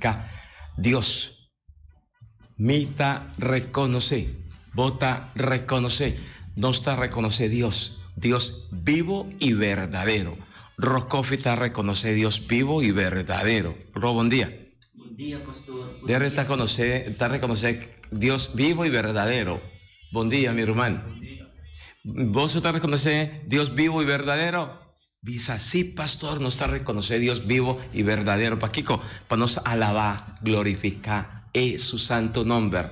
glorifiká Dios. Mi ta rekonosé, bo ta rekonosé, nos ta rekonosé Dios, Dios bibo i berdadero. Rokofi ta rekonosé Dios bibo i berdadero. Ro, bon dia. Bon dia, pastor. Dere ta konosé, ta rekonosé Dios bibo i berdadero. Bon dia, mi ruman. Boso ta rekonosé Dios bibo i berdadero? Bisa, Sí, pastor, nos ta rekonosé Dios bibo i berdadero. Pakiko? Pa nos alabá, glorifiká e su santu nòmber.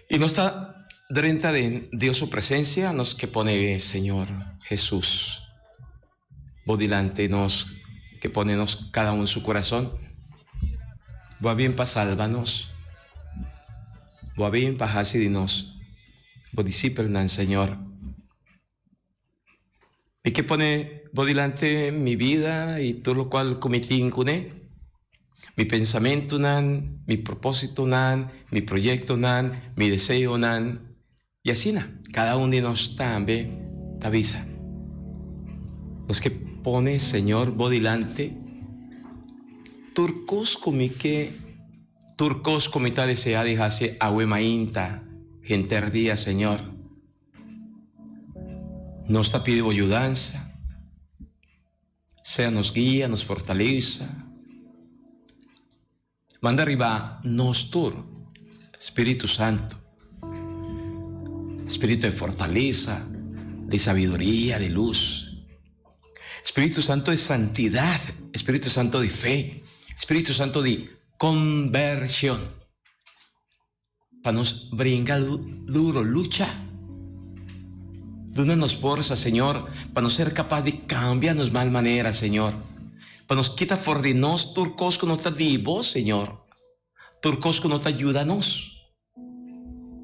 I nos ta drenta den Dios su presensia, nos ke pone Señor Hesus bo dilanti nos, ke pone nos kada un su kurason. Bo a bin pa salba nos. Bo a bin pa hasi di nos bo disipelnan, Señor. Mi ke pone bo dilanti mi bida i tur lokual ku mi tin kuné, mi pensamentunan, mi propósitonan, mi proyektonan, mi deseonan, i asina kada un di nos tambe ta bisa. Nos ke pone Señor bo dilanti tur kos ku mi ke, tur kos ku mi ta deseá di hasi awe mainta, henter dia, Señor. Nos ta pidi bo yudansa, sea nos guia, nos fortalesa. Manda riba nos tur Spiritu Santu, Spiritu di fortalesa, di sabiduria, di lus. Spiritu Santu di santidat, Spiritu Santu di fe, Spiritu Santu di konbershon. Pa nos bringa duro lucha. Duna nos forsa, Señor, pa nos ser kapas di kambia nos mal manera, Señor. Pa nos kita for di nos tur kos ku no ta di Bo, Señor. Tur kos ku no ta yuda nos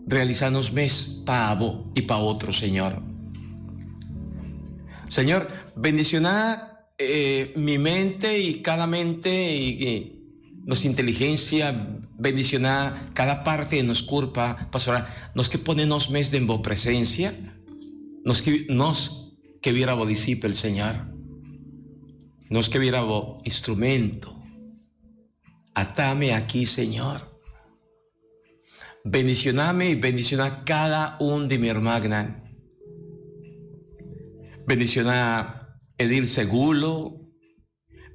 realisa nos mes pa Abo i pa otro, Señor. Señor, bendiciona mi mente i kada mente i nos inteligencia, bendiciona cada parte di nos curpa, pasobra nos ke pone nos mes den Bo presencia, nos ke nos ke bira Bo disipel, Señor, nos ke bira Bo instrumento. Atame aki, Señor. Bendiciona mi i bendiciona cada un di mi hermagnan. Bendiciona Edil Segulo,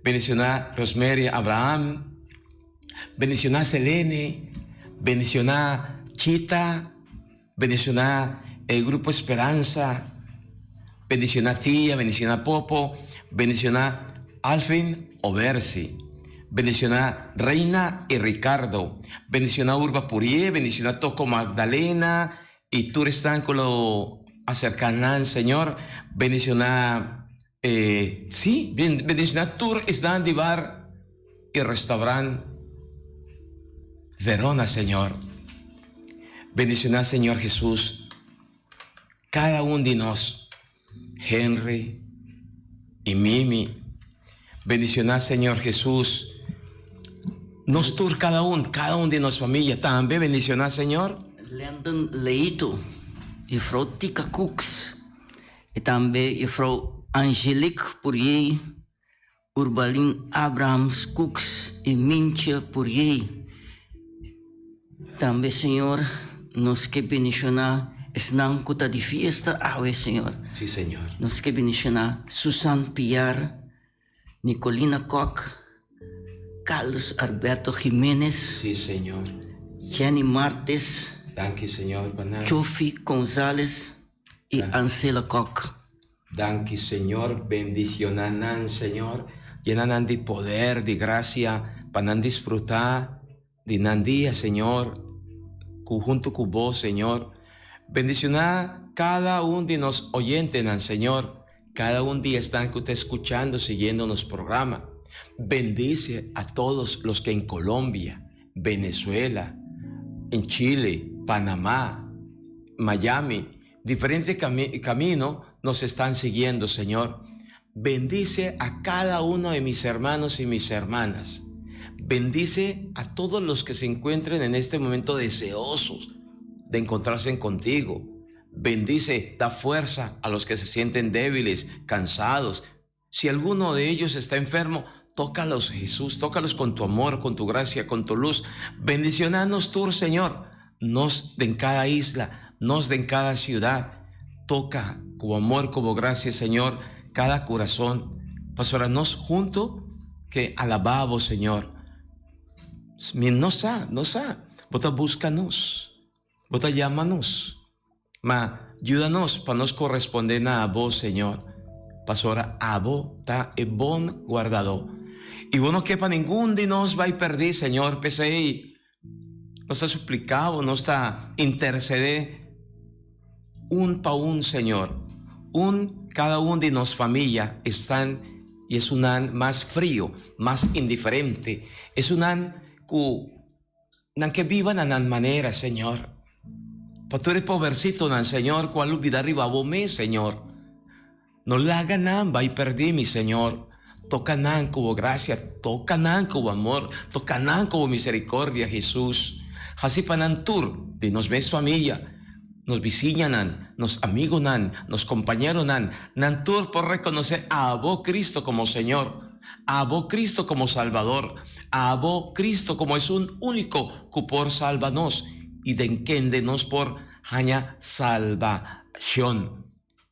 Bendiciona Rosmery Abraham, bendiciona Selene, bendiciona Chita, bendiciona e Grupo Esperanza, bendiciona Tia, bendiciona Popo, bendiciona Alvin Oversi, bendiciona Reina y Ricardo, bendiciona Urba Purié, bendiciona Toco Magdalena y tur esnan cu lo acerca nan, Señor, bendiciona E sí, bendiciona tur esnan di bar y restaurant Verona, Señor. Bendiciona, Señor Jesús, cada un di nos, Henry y Mimi. Bendiciona, Señor Jesús, nos tur cada un, cada un di nos familia tambe bendiciona, Señor. Landon Leito, juffrouw Tika Cooks. I tambe Juffrouw Angelique Pourier, Urbalin Abrahams Cooks i Mintje Pourier. Tambe, Señor, nos ke bendishoná esnan ku ta di fiesta awe, Señor. Sí, Señor. Nos ke bendishoná Susan Piar, Nicolina Kok, Carlos Alberto Jimenez. Sí, Señor. Jenny Martes. Danki, Señor, pa nan. Chofi Gonzales. i Ansela Kok. Danki Señor, bendiciona nan Señor, yena nan di poder, di gracia, pa nan disfruta di nan dia Señor, cu hunto cu Bo Señor. Bendiciona cada un di nos oyentenan Señor, cada un di esnan cu ta escuchando, siguiendo nos programa. Bendice a todos los que en Colombia, Venezuela, en Chile, Panamá, Miami, diferente camino nos están siguiendo, Señor. Bendice a cada uno de mis hermanos y mis hermanas. Bendice a todos los que se encuentren en este momento deseosos de encontrarse contigo. Bendice, da fuerza a los que se sienten débiles, cansados. Si alguno de ellos está enfermo, Tócalos, Jesús, tócalos con tu amor, con tu gracia, con tu luz. Bendicionanos tú, Señor. Nos den cada isla, nos den cada ciudad. Toca con amor, como gracia, Señor, cada corazón. Pastora, nos junto que alabamos, Señor. Mi no sa, no sa. Bo ta busca nos. Bo ta yama nos. Ma yuda nos pa nos corresponde na abo, Señor. Pasobra abo ta e bon guardadó. I bo no ke pa ningun di nos bai perdí, Señor. P'esei nos ta supliká bo, nos ta intercedé un pa un, Señor. Un, cada un di nos famia estan i esunnan mas frio, mas indiferente, esunnan ku Nan ke biba na nan manera, Señor. Pa tur e pobersitonan, Señor, ku a lubida riba Bo mes, Señor. No laga nan bai perdí, mi Señor. Toka nan ku Bo grasia, toka nan ku Bo amor, toka nan ku Bo miserikordia, Hesus. Hasi pa nan tur, di nos mes famia, nos bisiñanan, nos amigonan, nos kompañeronan, nan tur por rekonosé Abo, Cristo, komo Señor. Abo Cristo como Salvador, abo Cristo como esun único cu por salba nos y den kende nos por haña salbacion.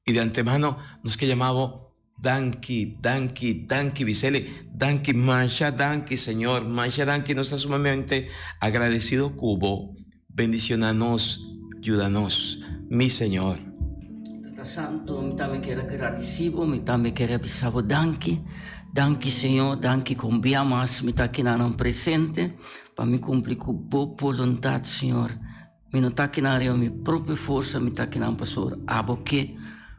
Y de antemano nos ke yama bo danki, danki, danki Vicely, danki masha danki Señor, masha danki nos ta sumamente agradecido cu bo Bendiciona nos, yuda nos, mi Señor. Tata Santo, mi tambe kier a gradeci bo, mi tambe kier a bisa bo danki. Danki Señor, danki ku un bia mas mi ta kinanan presente pa mi cumpli cu bo boluntad, Señor. Mi no ta kinan riba mi propio forsa, mi ta kinan pasobra abo ke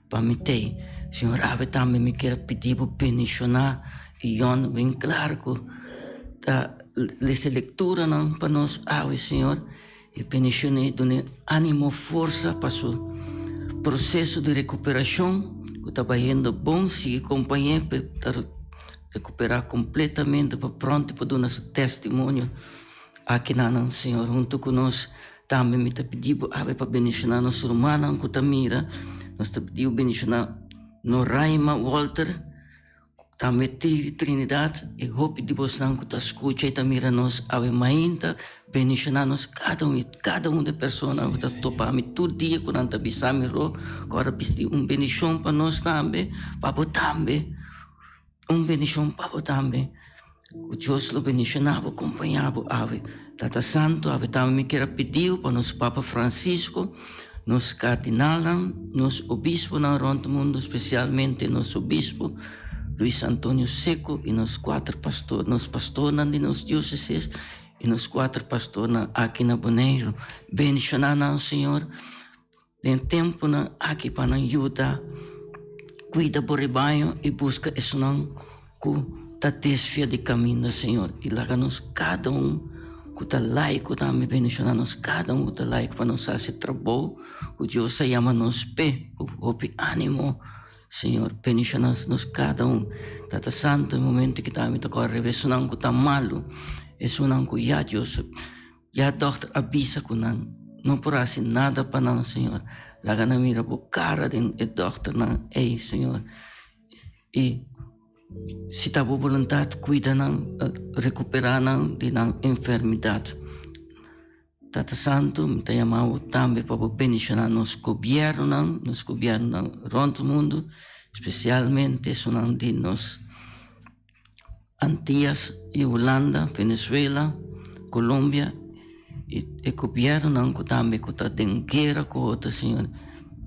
pa mi tei. Señor, awe tambe mi kier a pidi bo bendiciona Yon Winklar ku ta Lesa lekturanan pa nos awe, Señor, i bendishon'é, dun'é ánimo, forsa pa su proseso di rekuperashon ku ta bayendo bon. Sigui kompañ'é pa e ta rekuperá kompletamente pa pronto por duna su testimonio aki na nan, Señor. Huntu ku nos tambe mi ta pidi bo awe pa bendishoná nos rumannan ku ta mira. Nos ta pidi bo bendishoná Noraima Walter. Tambe TV Trinidad e hopi di bosnan ku ta skucha i ta mira nos awe mainta bendishoná nos kada un i kada un di e persona ku ta topa mi tur dia ku nan ta bisa mi ro ku ora bisti un bendishon pa nos tambe pa bo tambe un bendishon pa bo tambe ku Dios lo bendishoná bo kompañá bo awe Tata Santo awe tambe mi kier a pidiu pa nos Papa Francisco Nos kardinalnan, nos obisponan rònt mundu, spesialmente nos obispo Luis Antonio Secco i nos kuater pastor, nos pastornan di nos diósesis i nos kuater pastornan aki na Boneiru. Bendishoná nan, Señor, den e tempunan aki pa nan yuda kuida bo rebaño i buska esunnan Ku ta desvia di kaminda, Señor, i laga nos kada un ku ta laiko tambe bendishoná nos kada un ku ta laiko pa nos hasi trabou ku Dios a yama nos p'e ku hopi ánimo, Señor, bendishoná nos kada un. Tata Santu, e momento ki tambe ta kòrda riba esunnan ku ta malu, esunnan ku ya Dios ya dòkter a bisa ku nan no por hasi nada pa nan, Señor, laga nan mira bo kara den e dòkternan ei, Señor, i. Si ta bo boluntat, kuida nan, rekuperá nan di nan enfermidat. Tata Santu, mi ta yama bo tambe pa bo bendishoná nos gobièrnunan, nos gobièrnunan rònt mundu, spesialmente esunnan di nos Antias i Hulanda, Venezuela, Colombia i e gobièrnunan ku tambe ku ta den guera ku otro, Señor.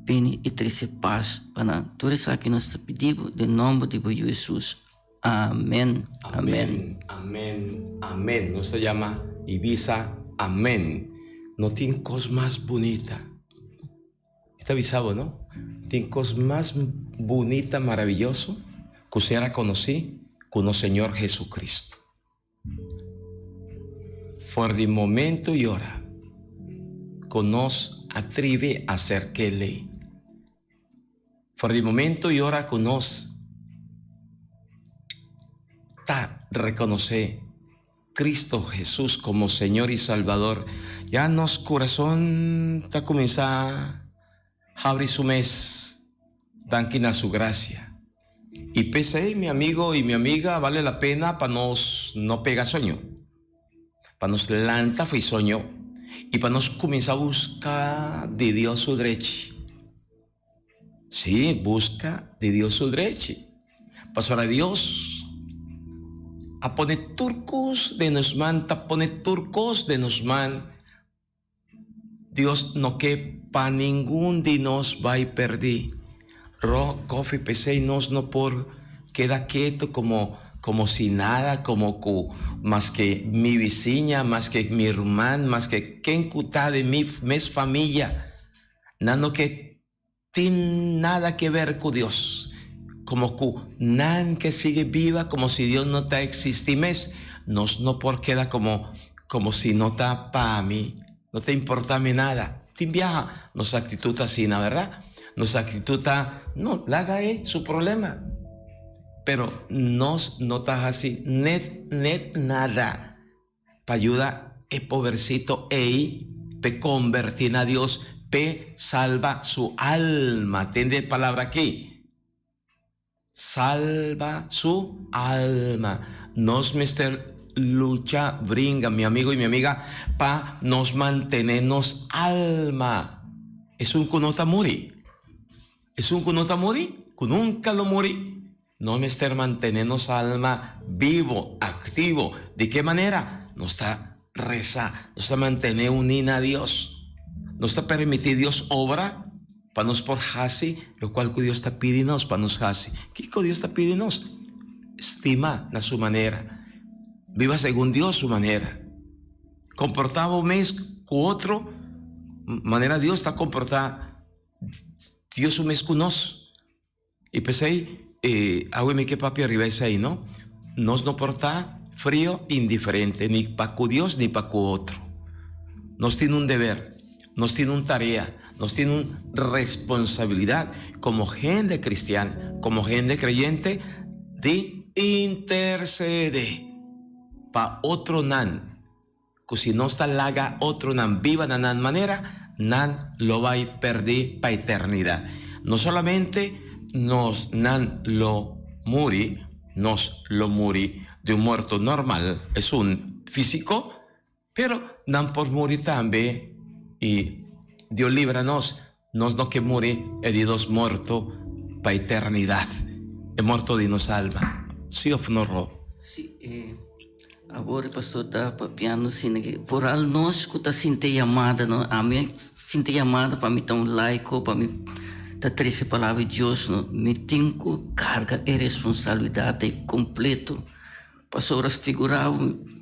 Bini i trese pas pa nan. Tur esaki nos ta pidi bo den nomber di bo Yu Hesus. Amen. Amen. Amen. Amen. Nos ta yama i bisa amen. No tin kos mas bunita. Mi ta bisa bo no. Tin kos mas bunita, maraviyoso ku ser a konosí ku nos Señor Jesucristo. For di momento i ora ku nos a tribi aserk'é lei. For di momento i ora ku nos ta rekonosé Cristo Hesus komo Señor i Salbador, ya nos kurason ta kuminsá habri su mes danki na su grasia. Y p'esey, mi amigo y mi amiga, vale la pena pa nos no pega soño. Pa nos lanta fo'i soño y pa nos cuminsa busca di Dios su drechi. Sí, busca di Dios su drechi. Pasobra Dios a pone tur cos den nos man, ta pone tur cos den nos man. Dios no ke pa ningun di nos bai perdí. Ro koffie p'esei nos no por keda ketu komo komo si nada, komo ku maske mi bisiña, maske mi ruman, maske ken ku ta den mi mes famia, nan no ke tin nada ke ber ku Dios. Komo ku nan ke sigui biba komo si Dios no ta eksistí mes, nos no por keda komo komo si no ta pa mi, no ta importá mi nada. Tin biaha nos aktitut ta asina, bèrdat? Nos aktitut ta, no, laga e su problema. Pero nos no ta hasi net net nada. Pa yuda e pobercito ey p'e converti na Dios, p'e salba su alma. Tende e palabra aki, Salba su alma. Nos mester lucha, bringa, mi amigo y mi amiga, pa nos mantene nos alma. Esun cu no ta muri. Esun cu no ta muri, cu nunca lo muri. Nos mester mantené nos alma bibo, aktivo. Di ke manera? Nos ta resa, nos ta mantené uní na Dios. Nos ta permití Dios obra pa nos por hasi lokual ku Dios ta pidi nos pa nos hasi. Kiko Dios ta pidi nos? Stima na su manera. Biba segun Dios su manera. Komportá bo mes ku otro manera Dios ta komportá Dios su mes ku nos. I p'esei e awe mi ke papia riba esei, no? Nos no por ta frio i indiferente ni pa ku Dios ni pa ku otro. Nos tin un deber, nos tin un tarea, nos tin un responsabilidat komo hende kristian, komo hende kreyente di intersedé pa otronan. Ku si nos ta laga otronan biba na nan manera, nan lo bai pèrdí pa eternidat. No solamente nos nan lo muri, nos lo muri di un morto normal, esun físiko, pero nan por muri tambe i Dios libra nos, nos no ke muri e di dos morto pa eternidat, e morto di nos alma. Sí òf no, Rob? Sí, awor e pastor ta papiando asina ke foral nos ku ta sinti e yamada no, ami sinti e yamada pa mi ta un laiko, pa mi ta trese palabra di Dios no, mi tin ku karga e responsabilidat ei kompleto, pasobra figurá bo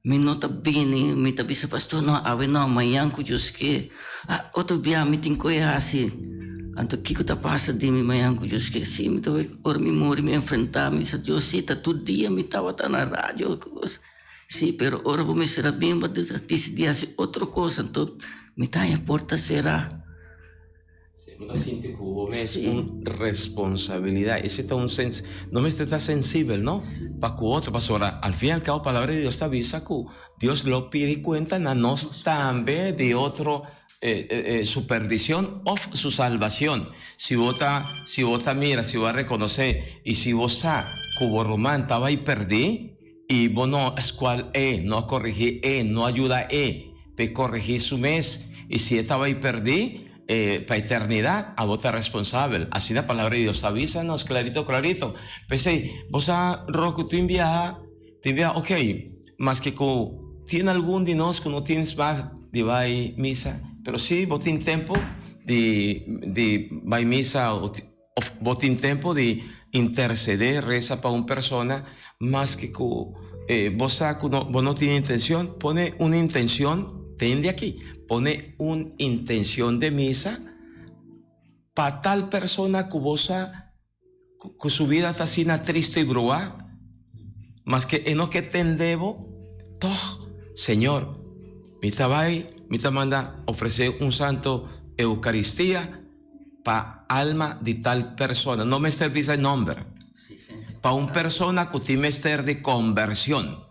Mi no ta bini, mi ta bisa pastor no awe no, mañan ku Dios ke. Ah, otro bia mi tin koe hasi. Anto kiko ta pasa di mi mañan ku Dios ke? Si, mi ta wak ora mi muri mi enfrentá, mi bisa Dios si ta tur dia mi tabata na radio. Si, pero ora bo mester a bin bo ta disidí hasi otro kos, anto mi ta haña porta será. Si, bo ta sinti ku bo mes un responsabilidat. Ese ta un sens, no mester ta sensibel, no? Pa ku otro, pasobra al fin y al cabo palabra di Dios ta bisa ku Dios lo pidi kuenta na nos tambe di otro su perdicion of su salbacion. Si bo ta, si bo ta mira, si bo a reconoce y si bo sa ku bo ruman ta bai perdi y bo no scual e, no a corrigi e, no a yuda e p'e corrigi su mes y si e ta bai perdi, E pa eternidad abo ta responsabel. Asina Palabra di Dios ta bisa nos clarito clarito. P'esei, bo sa ro cu tin biaha, tin biaha, ok, maske cu tin algun di nos cu no tin smak di bai misa, pero si bo tin tempo di di bai misa of bo tin tempo di intercede, reza pa un persona, maske cu bo sa cu bo no tin intencion, pone un intencion, tende aki, pone un intencion de misa pa tal persona cu bo sa cu su bida ta asina tristo y bruá, maske e no ke tende bo, tog, Señor, mi ta bai, mi ta manda ofrece un santo Eucaristia, Pa alma di tal persona, no mester bisa e nomber, pa un persona cu tin mester di conversion.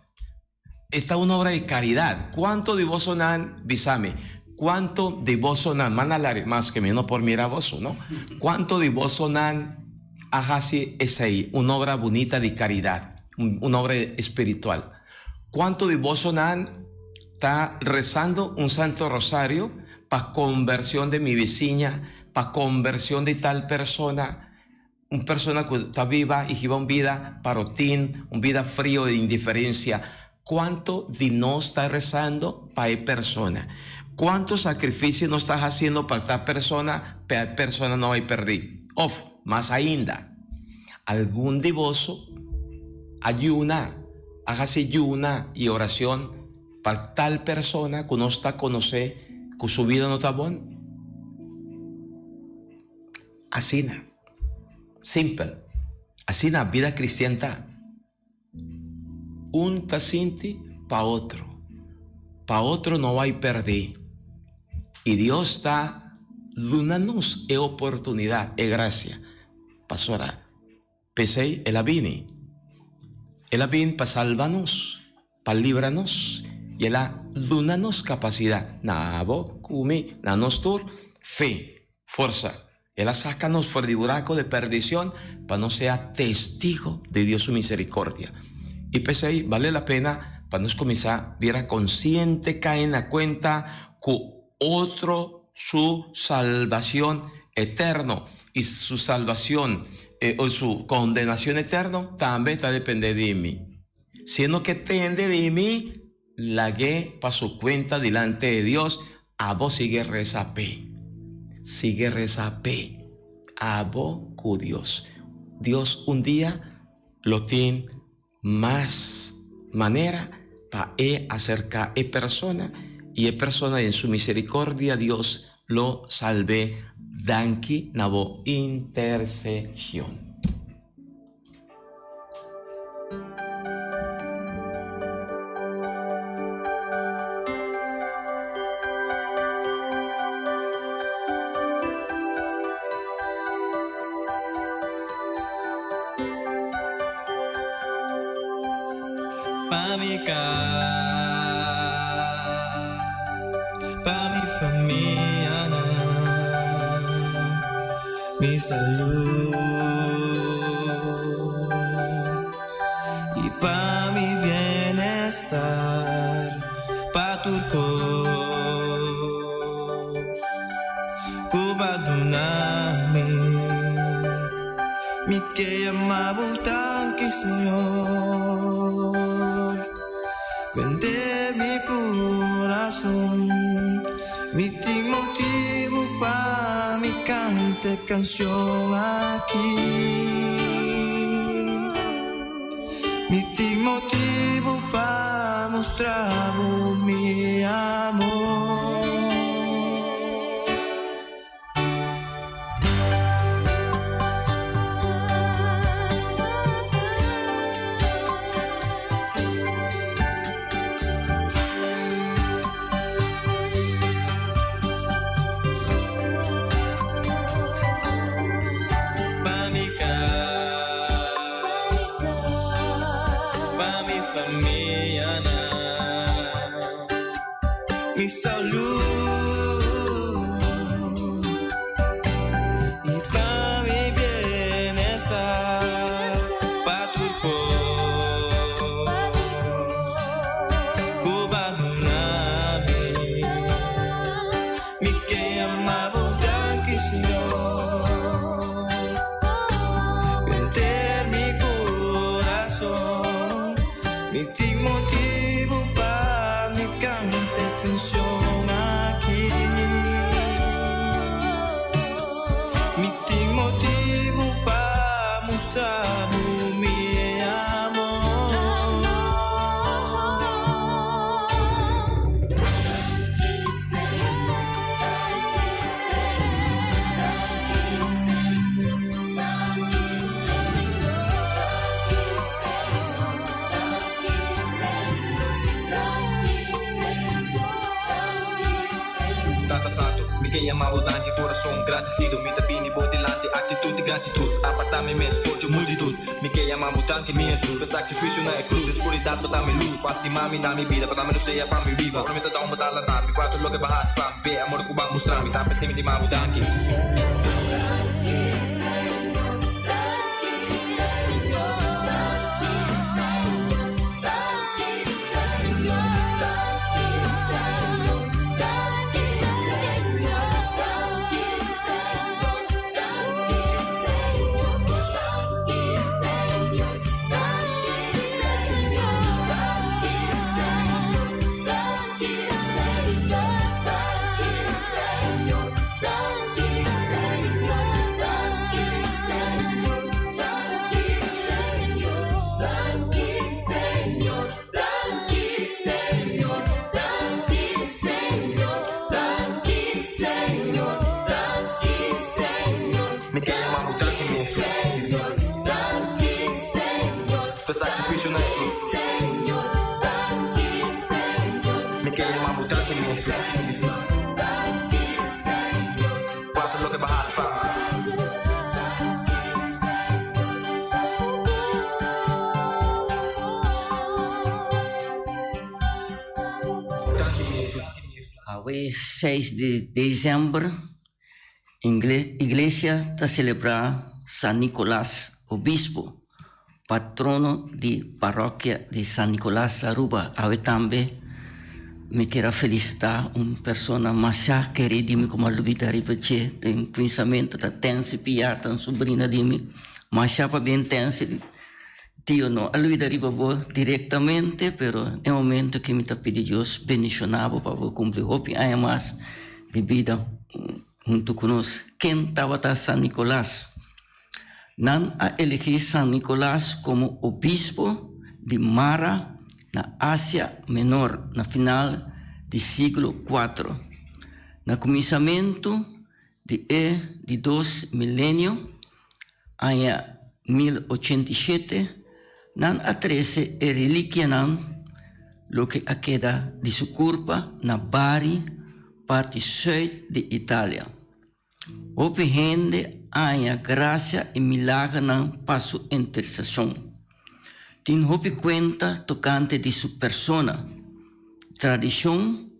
E ta un obra di caridad. Cuanto di bosonan, bisa mi, cuanto di bosonan, manda Larry, maske mi no por mira boso, no? Cuanto di bosonan a hasi esei, un obra bunita di karidat, un obra espiritual? Kuantu di bosonan ta rezando un Santo Rosario pa konversion di mi bisiña, pa konversion di tal persona, un persona ku ta biba i hiba un bida parotin, un bida frio di indiferensia? Kuantu di nos ta rezando pa e persona? Kuantu sakrifisio nos ta hasiendo pa ta persona, pa e persona no bai perdí? Òf, mas ainda, algun di boso a yuna, a hasi yuna i oracion pa tal persona cu nos ta conoce cu su vida no ta bon? Asina, simpel, asina bida cristian ta. Un ta sinti pa otro, pa otro no bay perdi. I Dios ta duna nos e oportunidad, e gracia, pasobra P'esei el a bini. El a bin pa salba nos, pa libra nos, i el a duna nos kapasidat, na abo, ku mi, na nos tur, fe, forsa. El a saka nos for di buraku di perdishon pa nos sea testigo di Dios su miserikordia. I p'esei bale la pena pa nos kuminsá bira konsiente, kai na kuenta ku otro su salbacion eterno y su salbacion o su condenacion eterno tambe ta depende di mi. Si e no ke tende di mi, lag'é pa su cuenta dilante di Dios, abo sigui reza p'e. Sigui reza p'e. Abo cu Dios. Dios un dia lo tin Mas manera pa e aserká e persona i e persona den su miserikordia Dios lo salb'é danki na bo interseshon. Pa mi cas, pa mi famianan, mi salud y pa mi bienestar, pa tur cos cu bo a duna mi. Mi ke yama bo danki Señor Ku henter mi kurason Mi tin motibu pa mi kanta e kanshon aki Mi tin motibu pa mustra bo mi amor. Pa mi cas, pa mi famianan. Mi salud y pa mi bienestar, pa tur cos cu bo a duna mi. Mi ke yama bo danki Señor, cu henter mi corazon. Mi tin motibu pa mi canta e cancion aki. Mi tin motibu pa mustra bo mi amor. Tata Santu, mi ke yama bo danki Kurason gradisidu, mi ta bini bo dilanti Aktitut di gratitut, aparta mi mes for dje multitut Mi ke yama bo danki, mi Hesus, pa sakrifisio na e krus Den skuridat bo ta mi lus, pa stima mi na mi bida Pa dami rosea pa mi biba, ora mi ta down bo ta lanta mi Pa tur loke bo hasi pa mi, p'e amor ku bo a mustra mi Ta p'esei mi ta yama bo danki. Mi ke yama bo danki mi Hesus. Wak loke bo hasi pa mi. Danki mi Hesus. Awe seis di december Iglesia ta selebrá San Nicolas Obispo, patrono di Parokia di San Nicolas Aruba. Awe tambe mi kier a felisitá un persona masha kerí di mi ku mi a lubida riba dje den pensamentu ta Tensi Piar, ta un sobrina di mi. Masha pabia Tensi, tio no a lubida riba bo direktamente pero e momento ku mi ta pidi Dios bendishoná bo pa bo kumpli hopi aña mas di bida huntu ku nos. Ken tabata San Nikolas? Nan a eligí San Nikolas komo obispo di Mara na Asia Menor na final di siglo kuatro. Na kuminsamentu di e di dos milenio, aña 1087, nan a trese e relikianan, loke a keda di su kurpa, na Bari, parti sùit di Italia. Hopi hende a haña grasia i milagernan pa su interseshon. Tin hopi kuenta tokante di su persona. Tradishon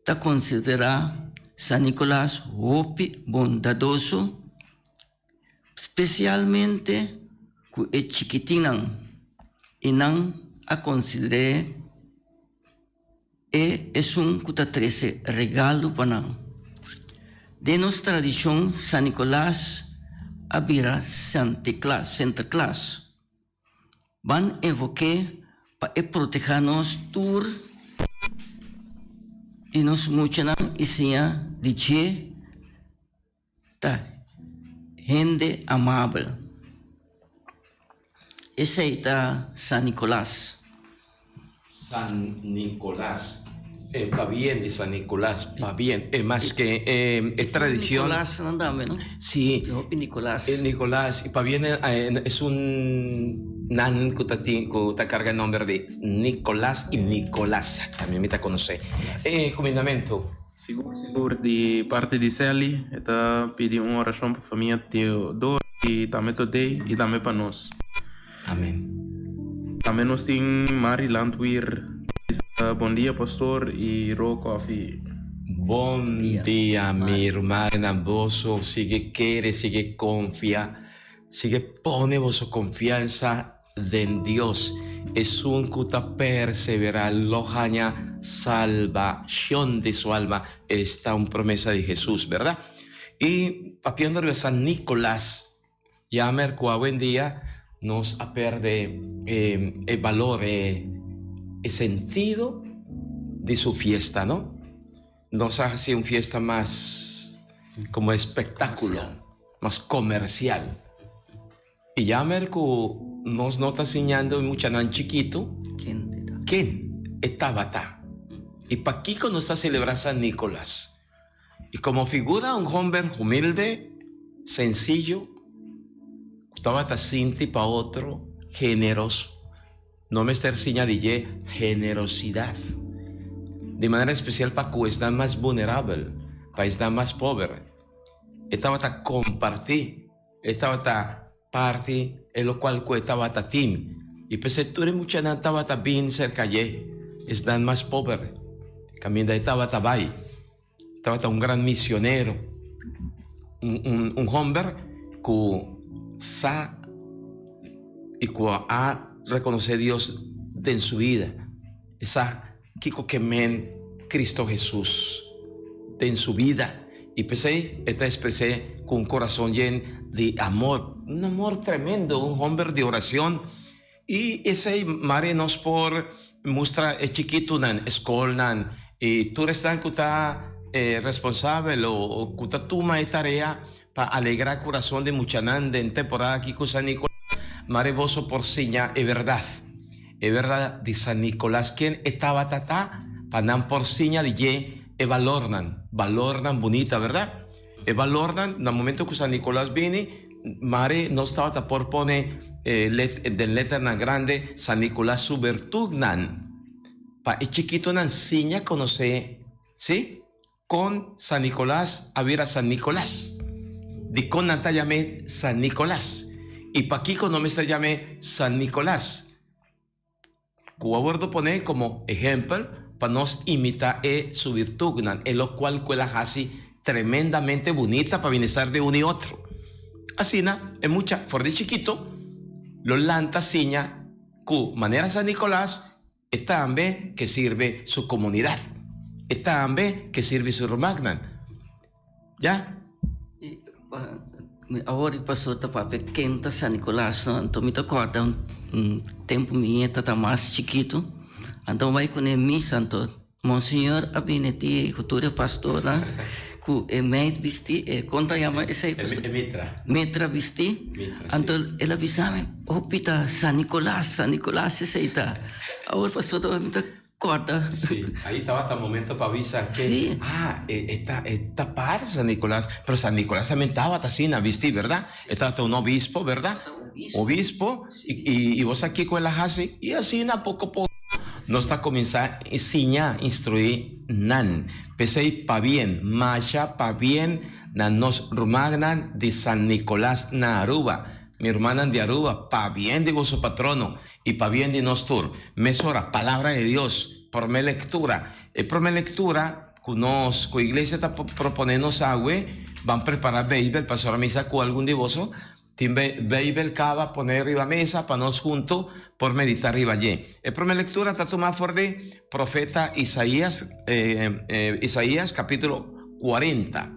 ta konsiderá San Nikolas hopi bondadoso, Spesialmente ku e chikitinnan, i nan a konsider'é e esun ku ta trese regalo pa nan. Den nos tradishon San Nikolas a bira Santeklas, Sinterklaas. Ban evok'é pa e protehá nos tur i nos muchanan i siña di dje. Ta hende amabel. Esei ta San Nicolas. San Nicolas. E pabien di San Nicolas, pabien. E maske e tradicion. Nicolas nan tambe, no? Si. E hopi Nicolas. E Nicolas, y pabien es un nan cu ta tin, cu ta carga e nomber di Nicolas y Nicolasa. Tambe mi ta conoce. E cumindamento. Sigur sigur di parti di Sally e ta pidi un orashon pa famia Teodoro i tambe Todey i tambe pa nos. Amen. Tambe nos tin Mari Landweer bisa bon dia pastor i Ro Coffee. Bon dia mi rumannan boso sigui kere sigui konfia sigui pone boso konfiansa Den Dios, esun ku ta perseverá lo haña salbashon di su alma. Esta un promesa di Hesus, bèrdat? I papiando riba San Nikolas, yamer ku awendia nos a pèrdè e balor, e sentido di su fiesta, no? Nos a hasi un fiesta mas komo espektákulo, mas komersial. E yamer ku nos no ta siñando e muchanan chikitu ken e tabata i pakiko nos ta selebrá San Nikolas. I komo figura un homber humilde, sensiyo, ku tabata sinti pa otro, generoso. No mester siña di dje generosidat, di manera espesial pa ku esnan mas bunerabel, pa esnan mas pober. E tabata kompartí. E tabata parti e locual cu e tabata tin, y p'esei tur e muchanan tabata bin cerca dje, esnan mas pober, caminda e tabata bay. Tabata un gran misionero, un, un, un homber cu sa y cu a reconoce Dios den su bida. E sa Kiko ke men Cristo Jesus den su bida i p'esei e ta expres'é ku un kurason yen di amor, un amor tremendo, un homber di oracion. I esei mare nos por mustra e chikitunan, e skolnan i tur esnan ku ta responsabel o ku ta tuma e tarea pa alegra kurason di muchanan den temporada aki ku San Nicolas, mare boso por siña e bèrdat. E bèrdat di San Nicolas ken e tabata ta pa nan por siña di dje e balornan, balornan bunita, bèrdat? E balornan na momento ku San Nicolas bini, mare nos tabata por pone den letternan grande San Nicolas su bertutnan. Pa e chikitonan siña konosé, sí, kon San Nicolas a bira San Nicolas, dikon nan ta yam'é San Nicolas i pakiko no mester yam'é San Nicolas, ku a wòrdu poné komo ehèmpel pa nos imitá e su birtutnan, e lokual ku el a hasi tremendamente bunita pa bienestar di un i otro. Asina, e mucha for di chikito lo lanta siña ku manera San Nicolas E tambe ke sirbi su komunidat. E tambe ke sirbi su rumannan. Ya. I awor i pasó ta papia ken ta San Nicolas no, anto mi ta kòrda un tempu mi ñeta ta mas chikitu, anto mi bai kuné misa anto Monseñor a bini di ku tur e pastornan ku e meid bisti, e kon ta yama esei? E mitra. Mitra bisti. Mitra, si. Anto el a bisa mi, hopi ta San Nicolas, San Nicolas esei ta. Awor pastor ta mi ta kòrda. Si, ahí tabata momento pa bisa ke, Si. ah, e e ta e ta par San Nicolas, pero San Nicolas también tabata asina bisti, berdad? E tabata un obispo, berdad? Obispo, i i bo sa kiko el a hasi? I asina poko poko nos ta kuminsá siña, instruí nan. P'esei pabien, masha pabien na nos rumannan di San Nicolas na Aruba. Mi rumannan di Aruba, pabien di boso patrono i pabien di nos tur. Mesora, Palabra di Dios, promé lektura. E promé lektura ku nos, ku iglesia ta proponé nos awe, ban prepará Beibel, pasobra mi sa ku algun di boso Tin Beibel kaba pone riba mesa pa nos huntu por meditá riba dje. E promé lektura ta tumá for di profeta Isaías, Isaías kapítulo kuarenta,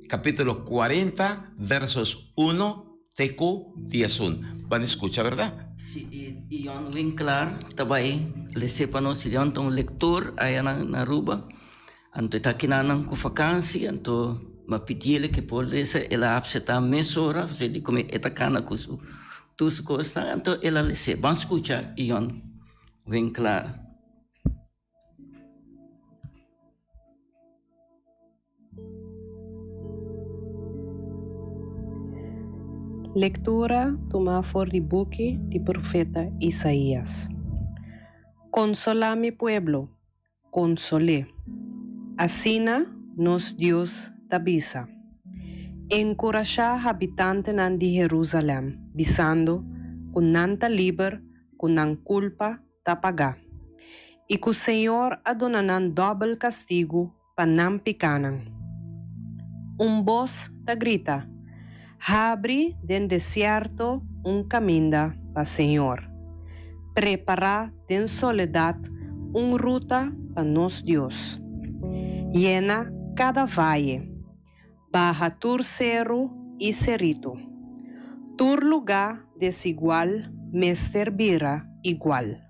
kapítulo kuarenta versos uno te ku diesun. Ban di skucha, bèrdat? Sí, i Jon Winklaar ta bai les'é pa nos. Jon ta un lektor aya na Aruba. Anto e ta kina nan ku fakansi, anto m'a pidiele ke por lesa, el a apseptá mesora, pasobra e di komo e ta kana ku su tur su kosnan, anto el a les'é. Ban skucha Ion Winklaar. Lektura tumá for di buki di profeta Isaías. Konsolá mi pueblo, Konsol'é. Asina nos Dios ta bisa. Enkurashá habitantenan di Herúsalèm, bisando ku nan ta liber, ku nan kulpa ta pagá, i ku Señor a duna nan dòbel kastigu pa nan pikánan. Un bos ta grita, Habri den desierto un kaminda pa Señor. Prepará den soledat un ruta pa nos Dios. Yena kada vaye, baha tur seru i seritu. Tur lugá desigual mester bira igual.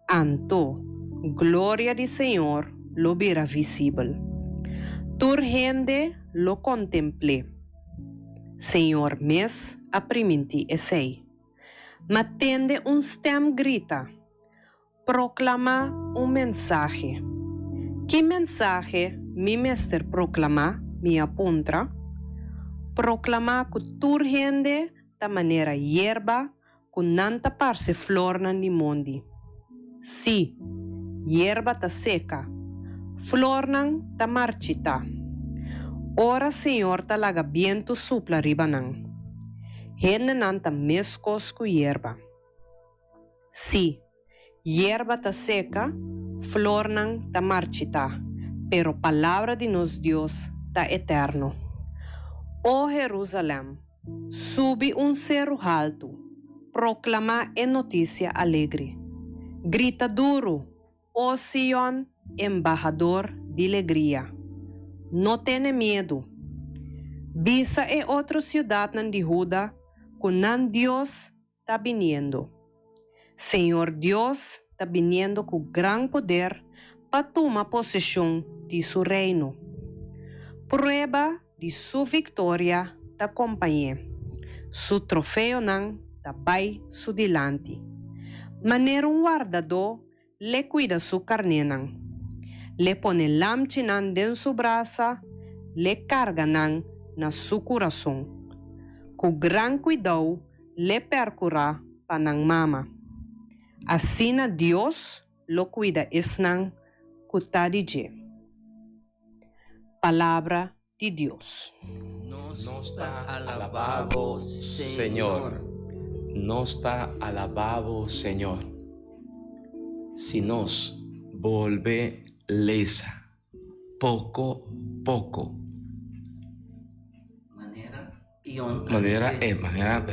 Anto, gloria di Señor lo bira visibel. Tur hende lo kontempl'é. Señor mes a primintí esei. Ma tende un stèm grita, Proklamá un mensahe. Ki mensahe mi mester proklamá? mi a puntra. Proklamá ku tur hende ta manera yerba ku nan ta parse flornan di mondi. Sí, yerba ta seka, flornan ta marchitá, ora Señor ta laga bientu supla riba nan. Hendenan ta meskos ku yerba. Sí, yerba ta seka, flornan ta marchitá, pero palabra di nos Dios ta eterno. O Herúsalèm, subi un seru haltu, proklamá e notisia alegre. Grita duru, o Sion, embahador di legria. No tene miedu. Bisa e otro siudatnan di Huda ku nan Dios ta biniendo. Señor Dios ta biniendo ku gran poder pa tuma poseshon di su reino. Prueba di su viktoria ta kompañ'é, su trofeonan ta bai su dilanti. Manera un wardadó L'e kuida su karnénan. L'e pone lamchinan den su brasa, l'e karga nan na su kurason. Ku gran kuidou l'e pèrkurá pa nan mama. Asina Dios. lo kuida esnan ku ta di dje. Palabra di Dios. Nos ta alabá bo, Señor. Nos ta alabá bo, Señor. Si nos bolbe lesa poko poko. Manera e manera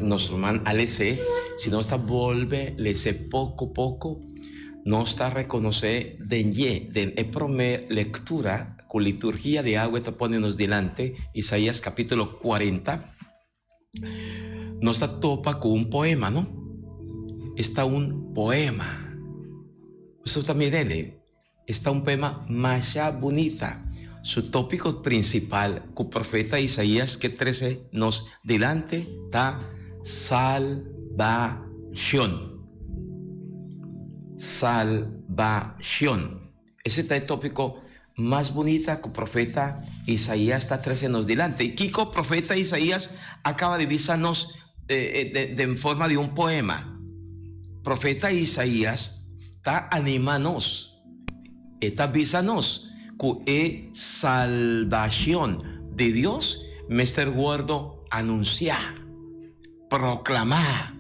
nos ruman a les'é, si nos ta bolbe les'é poko poko, nos ta rekonosé den dje, den e promé lektura ku liturgia di awe ta pone nos dilanti, Isaías kapítulo kuarenta, nos ta topa ku un poema, no? Esta un poema. Boso ta mir'é? Esta un poema masha bunita. Su tópiko prinsipal ku profeta Isaías ke trese nos dilanti ta salbashon. Salbashon. Ese ta e tópiko mas bunita ku profeta Isaías ta trese nos dilanti. I kiko profeta Isaías a kaba di bisa nos den forma di un poema? Profeta Isaías ta anima nos. E ta bisa nos ku e salbashon di Dios mester wòrdu anunsiá, proklamá.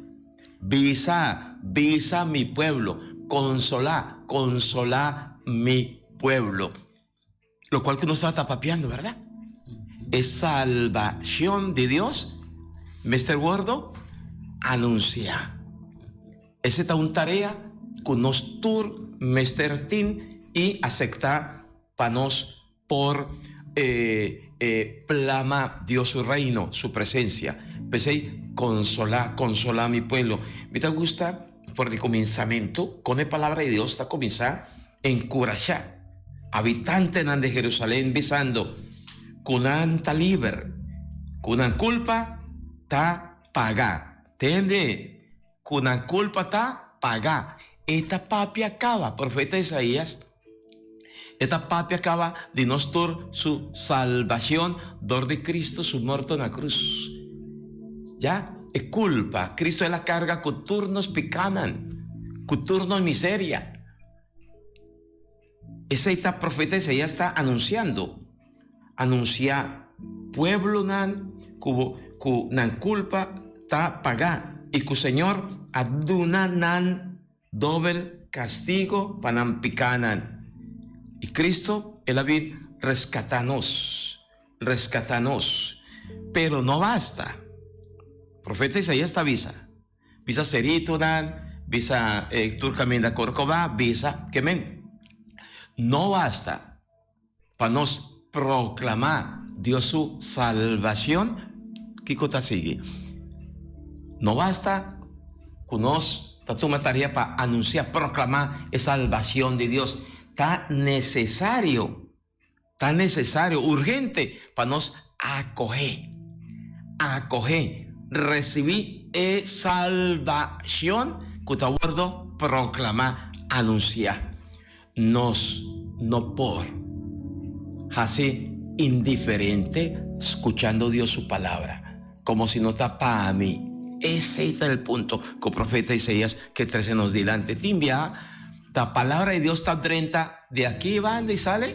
Bisa, bisa mi pueblo, konsolá, konsolá mi pueblo. Lokual ku nos tabata papiando, bèrdat? E salbashon di Dios mester wòrdu anunsiá. Esei ta un tarea ku nos tur mester tin i asektá pa nos por plama Dios su Reino, su presensia. P'esei, konsolá, konsolá mi pueblo. Mi ta gusta for di kuminsamentu kon e Palabra di Dios ta kuminsá enkurashá habitantenan di Jerusalén bisando ku nan ta liber, ku nan kulpa ta pagá. Tende! Ku nan kulpa ta pagá. E ta papia kaba, profeta Isaías, e ta papia kaba di nos tur su salbashon dor di Cristo su morto na krus. Ya, e kulpa, Cristo el a karga ku tur nos pikanan, ku tur nos miseria. Esei ta profeta Isaías ta anunsiando. Anunsiá pueblonan ku ku nan kulpa ta pagá i ku Señor a duna nan dobel kastigo pa nan pikánan. I Cristo el a bin reskatá nos, reskatá nos. Pero no basta. Profeta Isaías ta bisa. Bisa seritonan, bisa e tur kaminda Korkobá, bisa ke men. No basta pa nos proklamá Dios su salbashon, kiko ta sigui? No basta ku nos ta tuma tarea pa anunsiá, proklamá e salbashon di Dios. Ta nesesario Ta nesesario, urgente, pa nos akohé, akohé, risibí e salbashon ku ta wòrdu proklamá, anunsiá. Nos no por hasi indiferente skuchando Dios su palabra, komo si no ta pa mi. Esei ta el punto ku profeta Isaías ke trese nos dilanti. Tin biaha ta palabra di Dios ta drenta Di aki banda i sali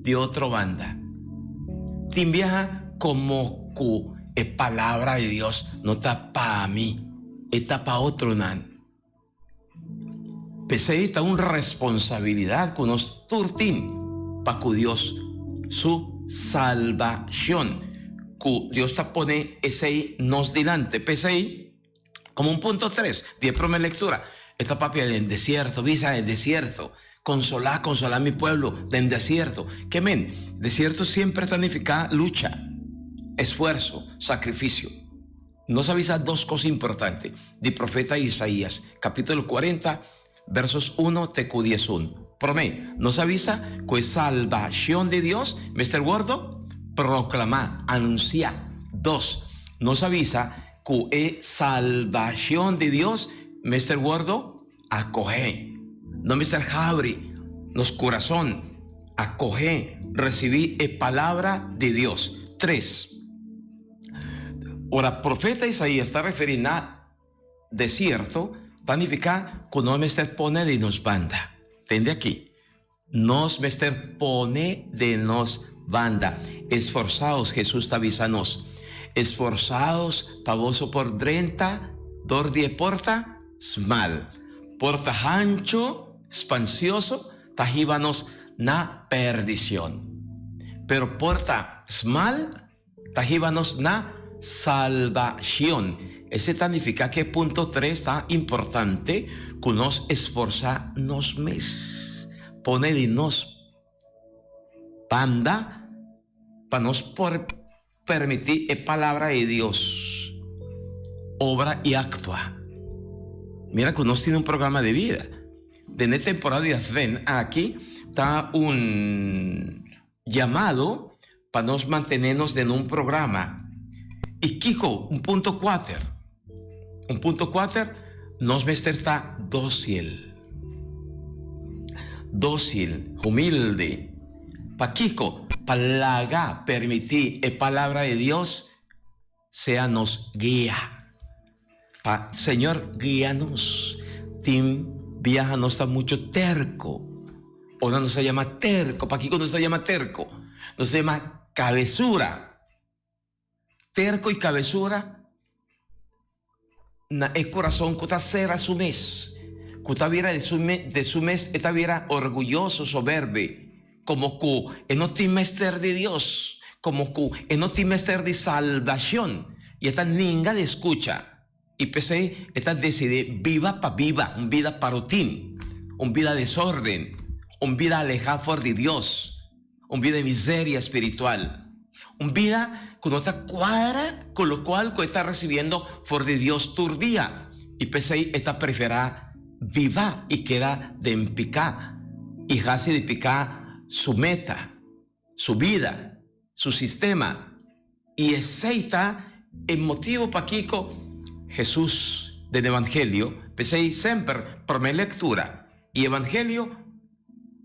di otro banda. Tin biaha komo ku e palabra di Dios no ta pa mi, e ta pa otronan. P'esei ta un responsabilidat ku nos tur tin pa ku Dios su salbashon, ku Dios ta pone esei nos dilanti. P'esei. Como un punto tres di e prome lectura, e ta papia den desierto, bisa e desierto, consolá, consolá mi pueblo den desierto. Ke men? Desierto siempre ta nifica lucha, esfuerzo, sacrificio. Nos a bisa dos cos importante di profeta Isaías, capítulo cuarenta, versos uno te cu diesun. Prome, nos a bisa cu e salbacion di Dios mester wordo proclama, anuncia. Dos, nos a bisa cu e salbacion di Dios mester wordo acoge. No mester habri nos curason, acoge, recibi e palabra di Dios. Tres, ora profeta Isaías ta referi na. Desierto, Ta nifiká ku nos mester pone di nos banda. Tende aki. Nos mester pone den nos banda. Esforsaos, Hesus ta bisa nos, esforsaos pa boso por drenta dor di e porta smal. Porta hancho, spansioso, ta hiba nos na perdicion. Pero porta smal Ta hiba nos na salbacion. Esei ta nifica cu e punto tres ta importante cu nos esforsa nos mes, pone di nos banda pa nos por permiti e Palabra di Dios obra y actua. Mira cu nos tin un programa di bida. Den e temporada di Advent aki ta un Yamado pa nos mantené nos den un programa. I kiko? Un punto kuater. Un punto kuater, nos mester ta dósil. Dósil, humilde. Pakiko? Pa laga, permití e Palabra di Dios sea nos guia. Pa Señor guia nos. Tin biaha nos ta mucho terco. Ora nos ta yama terco, pakico nos ta yama terco? Nos ta yama cabesura. Terco y cabesura na e corazon cu ta cera su mes, cu ta bira de su de su mes e ta bira orguyoso, soberbe. Komo ku e no tin mester di Dios, komo ku e no tin mester di salbashon, i e ta ninga di skucha, i p'esei e ta desidí biba pa biba un bida parotin, un bida desórden, un bida alehá for di Dios, un bida di miseria spiritual, un bida ku no ta kuadra ku lokual ku e ta resibiendo for di Dios tur dia, i p'esei e ta preferá Biba i keda den piká i hasi di piká su meta, su bida, su sistema. I esei ta e motibu pakiko Hesus den Evangelio, p'esei semper promé lektura i Evangelio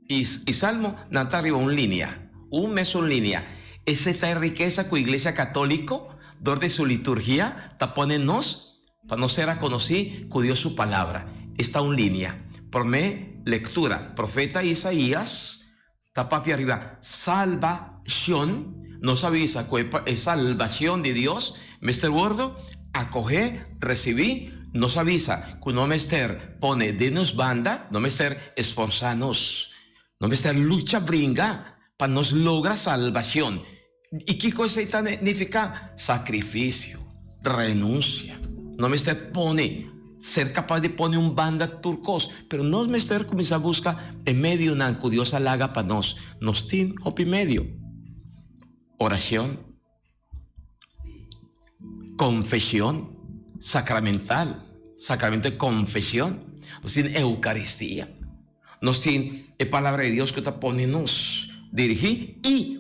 i Salmo nan ta riba un linia, un mesun linia. Esei ta e rikesa ku Iglesia Katóliko dor di su liturgia ta pone nos Pa nos ser a conoci cu Dios su Palabra esta un linea. Prome lectura, profeta Isaías ta papia riba salbacion. Nos a bisa cu e salbacion di Dios mester wordo acoge, recibi. Nos a bisa cu no mester pone den nos banda, no mester esforsa nos, no mester lucha bringa pa nos logra salbacion. I kiko esei ta nifiká? Sakrifisio, renunsia. No mester pone, ser kapas di pone un banda tur kos, pero nos mester kuminsá buska e medionan ku Dios a laga pa nos. Nos tin hopi medio, orashon, konfeshon sakramental, sakramento di konfeshon, nos tin eukaristia. Nos tin e Palabra di Dios ku ta pone nos dirigí i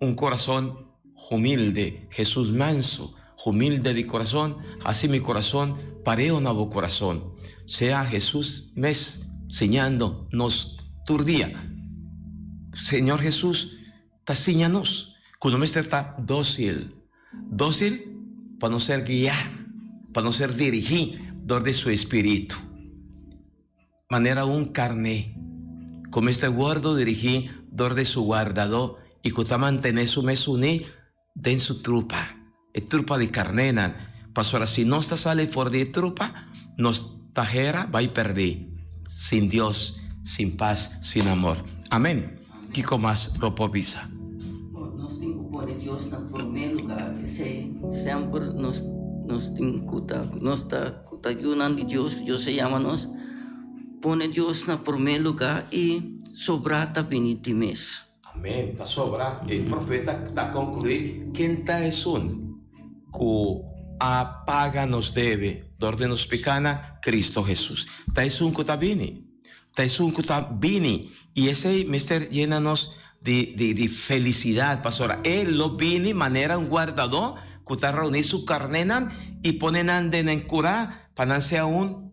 un kurason humilde. Hesus manso, humilde di kurason, hasi mi kurason pareu na bo kurason. Sea Hesus mes siñando nos tur dia. Señor Hesus ta siña nos ku no mester ta dósil. Dósil pa no ser guiá, pa no ser dirigí dor di su Espíritu. Manera un karné ku mester wòrdu dirigí dor di su wardadó i ku ta mantené su mes uní den su trupa, e trupa di karnénan. Pasobra si nos ta sali for di e trupa, nos ta hera bai pèrdí, sin Dios, sin pas, sin amor. Amén. Kiko mas bo por bisa? Nos tin ku pone Dios na promé lugá. Esei semper nos nos tin ku ta nos ta ku ta yunan di Dios, Dios a yama nos pone Dios na promé lugá i sobrá ta bini di mes. Amén. Pasobra e profeta ta konkluí, Ken ta esun ku a paga nos debe dor di nos pikánan? Kristu Hesus. Ta esun ku ta bini. Ta esun ku ta bini, i esei mester yena nos di di felisidat, pasobra e lo bini manera un guardadó ku ta reuní su karnénan i pone nan den e kurá pa nan sea un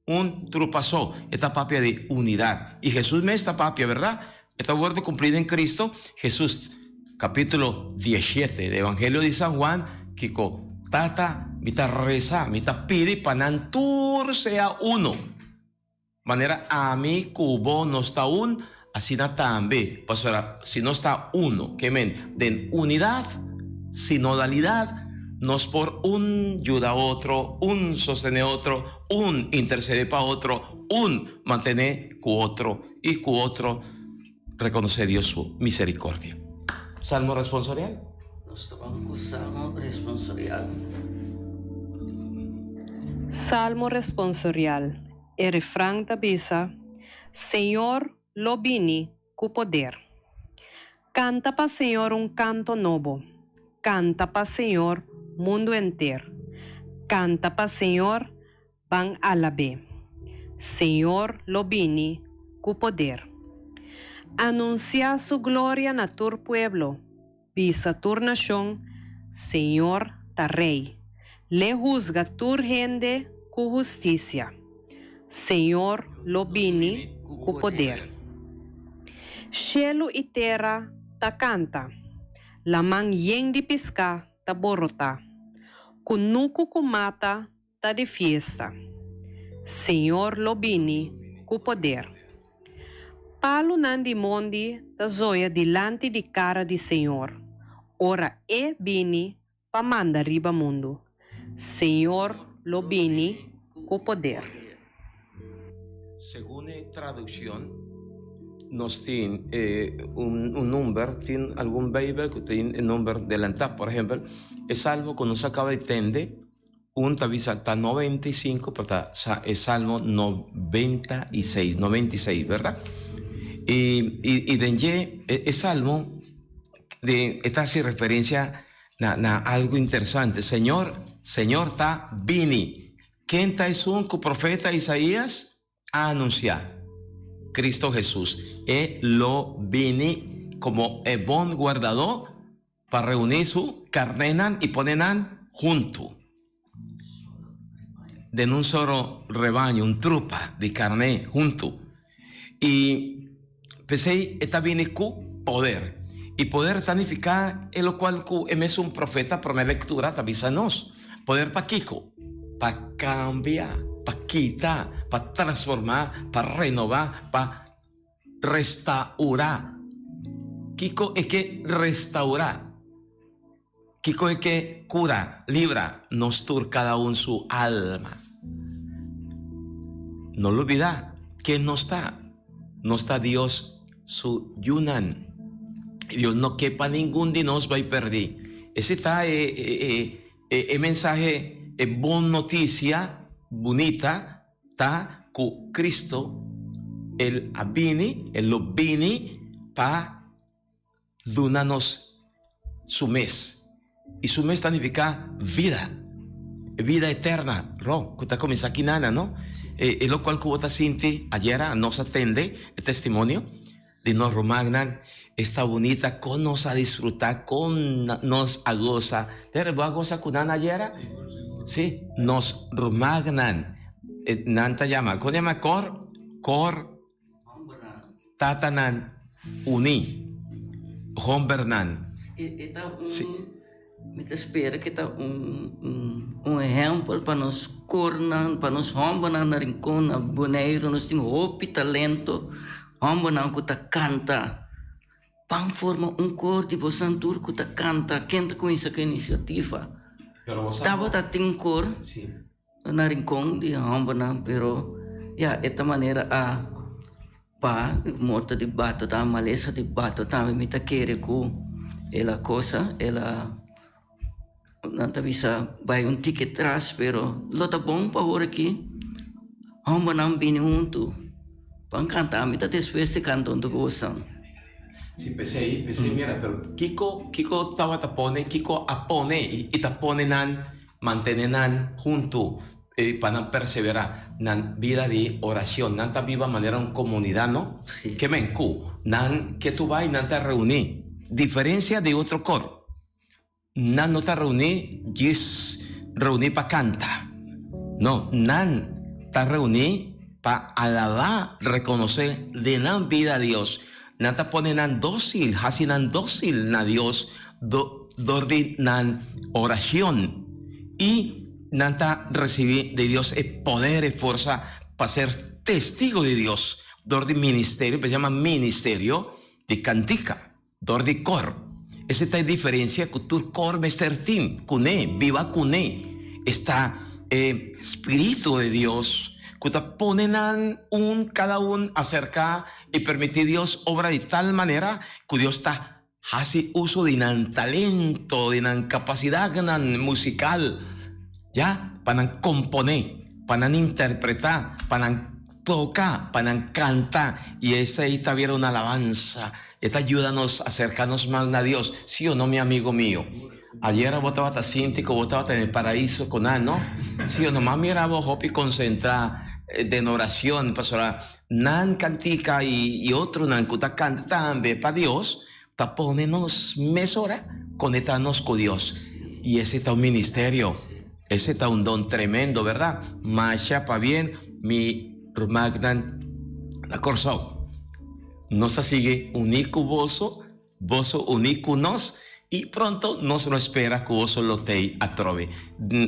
un trupa so. E ta papia di unidat. I Hesus mes ta papia, bèrdat? E ta wòrdu kumplí den Kristu Hesus. Kapítulo diesshete di Evangelio di San Juan, kiko Tata. Mi ta resa, mi ta pidi pa nan tur sea uno. Manera ami ku bo nos ta un, asina tambe, pasobra si nos ta uno, ke men, den unidat, sinodalidad, nos por un yuda otro, un sostené otro, un intercedé pa otro, un mantené ku otro i ku otro rekonosé Dios su misericordia. Salmo responsorial. Nos ta ban ku Salmo responsorial. Salmo responsorial. E refran ta bisa, Señor lo bini ku poder. Kanta pa Señor un kanto nobo, kanta pa Señor mundu enter. Kanta pa Señor, ban alab'é. Señor lo bini ku poder. Anunsiá su gloria na tur pueblo, bisa tur nashon, Señor ta Rei. L'e husga tur hende ku hustisia. Señor lo bini ku poder. Shelu i tera ta kanta, laman yen di piská ta borotá. Kunuku ku mata ta di fiesta. Señor lo bini ku poder. Palunan di mondi ta zoya dilanti di kara di Señor, ora E bini pa manda riba mundu. Señor lo bini ku poder. Segun e tradukshon, nos tin un number, tin algun Beibel ku tin e number delantá. Por ehèmpel, e salmo ku nos a kaba di tende, Un ta bisa ta 95, pero ta sa e Salmo 96, 96, berdat? I, i, i den dje e, e Salmo de, e ta hasi referencia na, na algo interesante. Señor, Señor ta bini. Ken ta esun ku profeta Isaías a anunsiá? Cristo Jesús. E lo bini komo e bon guardadó Pa reuní su karnénan i pone nan huntu den un solo rebaño, un trupa di karné huntu. I p'esei e ta bini ku poder. I poder ta nifiká e lokual ku e mesun profeta promé lektura ta bisa nos. Poder pa kiko? Pa kambia, pa kita, pa transformá, pa renobá, pa Restaurá. Kiko e ke restaurá? Kiko e ke kura, libra nos tur kada un su alma? No lubidá ken nos ta. Nos ta Dios su yunan. I Dios no ke pa ningun di nos bai pèrdí. Esei ta e e e mensahe, e bon notisia bunita Ta ku Cristo el a bini, el lo bini pa duna nos su mes. I su mes ta nifiká vida, vida eterna, ro, ku ta kuminsá aki nana, no? E, e lokual ku bo ta sinti ayera, nos a tende e testimonio di nos rumannan, esta bunita, kon nos a disfrutá, kon nos a gosa. Pero bo a gosa ku nan ayera? Sí, nos rumannan, nan ta yama, kon yama kor? Kor tatanan uní, hombernan. E ta un, mi ta spera ku ta un un ehèmpel pa nos kornan, pa nos hòmbernan na Rincon, na Boneiru, nos tin hopi talento. Hòmbernan ku ta kanta, ban forma un kor di bosan tur ku ta kanta. Ken ta kuminsá ku e inisiativa? Tabata tin un kor na Rincon di hòmbernan, pero ya e ta manera a pa morto di bato ta malesa di bato tambe mi ta kere ku el a kosa, el a nan ta bisa bai un tiki tras pero lo ta bon pa ora ki hombernan bini huntu pan kanta ami ta despues di kanta huntu ku bosan. Si p'esei p'esei mira pero kiko kiko tabata pone kiko a pone i ta pone nan mantene nan huntu pa nan persevera nan bida di oracion nan ta biba manera un comunidad no ke men ku nan ke tu bai nan ta reuni diferencia di otro kor. Nan no ta reuní djis reuní pa kanta. No, nan ta reuní pa alabá, rekonosé den nan bida Dios. Nan ta pone nan dósil, hasi nan dósil na Dios dor di nan orashon. I. Nan ta recibi di Dios e poder, e forsa pa ser testigo di Dios dor di ministerio, pa yama ministerio di cantica, dor di cor. Esei ta e diferencia cu tur cor mester tin cune, biba cune. Esta e Spiritu di Dios cu ta pone nan un cada un acerca y permiti Dios obra di tal manera cu Dios ta Hasi uso di nan talento, di nan kapasidatnan musikal, ya, pa nan komponé, pa nan interpretá, pa nan toka, pa nan kanta, i esei ta bira un alabansa. E ta yuda nos aserká nos mas na Dios, sí o no, mi amigo mio? Ayera bo tabata sinti ku bo tabata den e paraiso ku nan, no? Sí o no? M'a mira bo hopi konsentrá den orashon, pasobra Nan kantika i otronan ku ta kanta tambe pa Dios ta pone nos mesora konektá nos ku Dios. I esei ta un ministerio, esei ta un don tremendo, bèrdat? Masha pabien mi rumannan na Kòrsou. Nos ta sigui uní ku boso. Boso uní ku nos i pronto nos lo spera ku boso lo tei atrobe.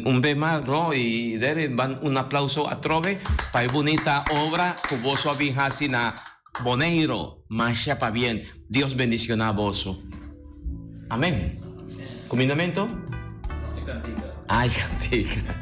Un bes mas Ro i Derry ban un aplauso atrobe pa e bunita obra ku boso a bin hasi na Boneiru. Masha pabien. Dios bendiciona boso. Amen. Kumindamentu? Ay kantika.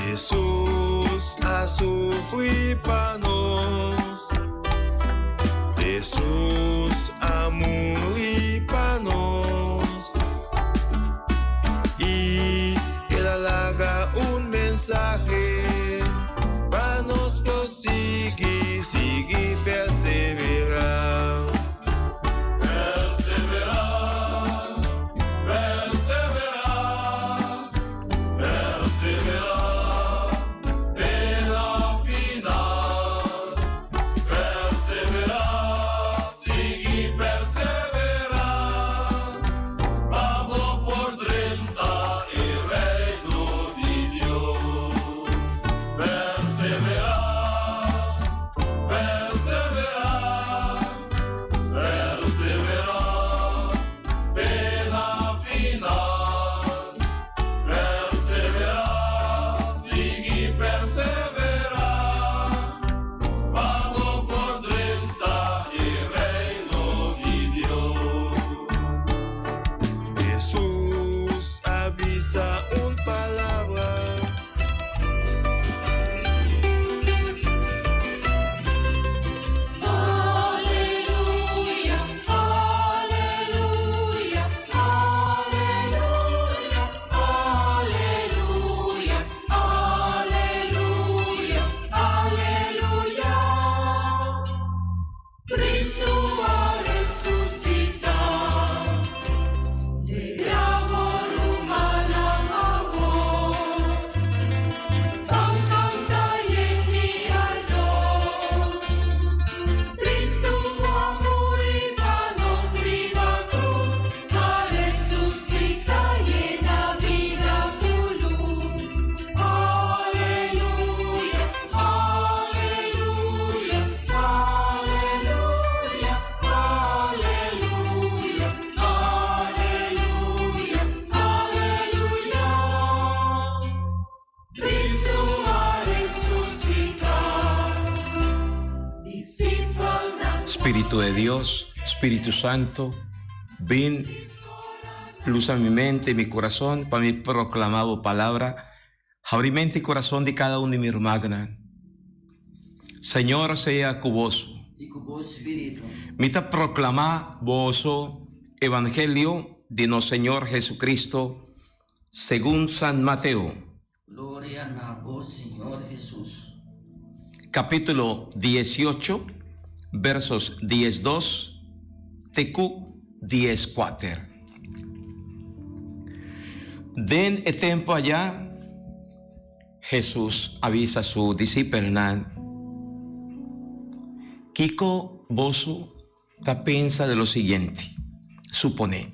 Hesus a sufri pa nos. Hesus a muri pa nos. I el a laga un mensahe pa nos por sigui, sigui perseverá. Perseverá, perseverá. Perseverá te na final. Perseverá, sigui perseverá, pa bo por drenta e Reino di Dios. Perseverá, perseverá, perseverá te na final. Perseverá, sigui perseverá, pa bo por drenta e Reino di Dios. Hesus a bisa un palabra. Spiritu de Dios, Spiritu Santo, bin lusa mi mente y mi corazón pa mi proclama bo palabra. Habri mente y corazón di cada un di mi rumannan. Señor sea cu boso. Y cu bo spiritu. Mi ta proclama boso evangelio. di nos Señor Jesucristo segun San Mateo. Gloria na bo, Señor Hesus. Capítulo 18, versos 12 te cu 14. Den e tempo allá, Hesus a bisa su disipelnan, Kiko boso ta pensa de lo siguiente? Suponé